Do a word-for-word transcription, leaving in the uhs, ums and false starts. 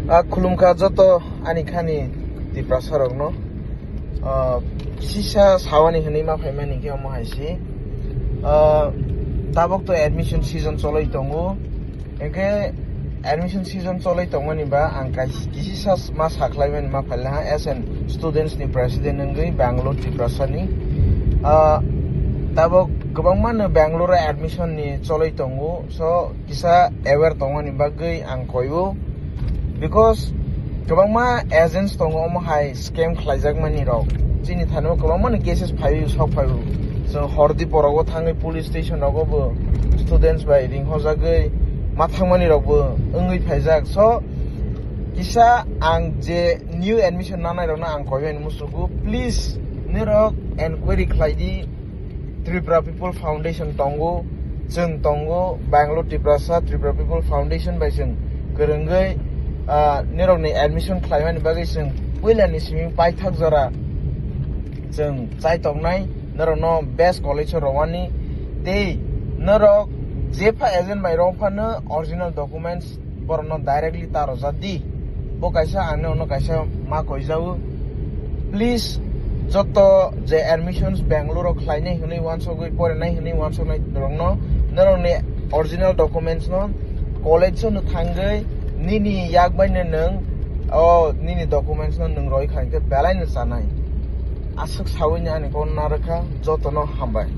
Ah, khulumkha joto ani khani Tiprasa rokno. Ah, kisisa sawani hwnwi ma phaimani khe omo hai se. Ah, tabok to admission season choloi tongo. Hwnkhe admission season choloi tongmani ba ang kais-, kisisa ma sakhlaimani ma phaila ha as an students ni president wngwi Bangalore Tiprasa ni. Ah, tabok kwbangma no Bangalore admission ni choloi tongo. So, kisa aware tongmani bagwi ang koio, because kwbangma agents tongo omo hai scam khlaijakmani rok. Chini thani o kwbangma ni cases phaio, sok phaio. Chwng hordi porogo thangwi police station rogo bo students bai ringhorjagwi ma thangmani rok bo wngwi phaijak. So, kisa ang je new admission nanai rokno ang koiwi musugo, please, norok enquiry khlai di. Tripura People Foundation tongo, chwng tongo, Bangalore Tiprasa Tripura People Foundation bai chwng kwrwngwi, ah, nirokni admission khlaimani bagwi chwng puilani simi paithak jora chwng chai tongnai, norokno best college o rwani. Tei norok jepha agent bai rw phano original documents borokno directly ta rwja di. Bo kaisa, ani ono kaisa ma koijago. Please, joto je admissions Bangalore o khlainai hwnwi uansugwi, porinai hwnwi uansuknai rokno, norokni original documents no college o no thangwi nini yak bai no nwng o nini documents no nwng roi kha hwnkhe belai no chanai. Aswk sawi ni ani kok narwkha, jotono hambai.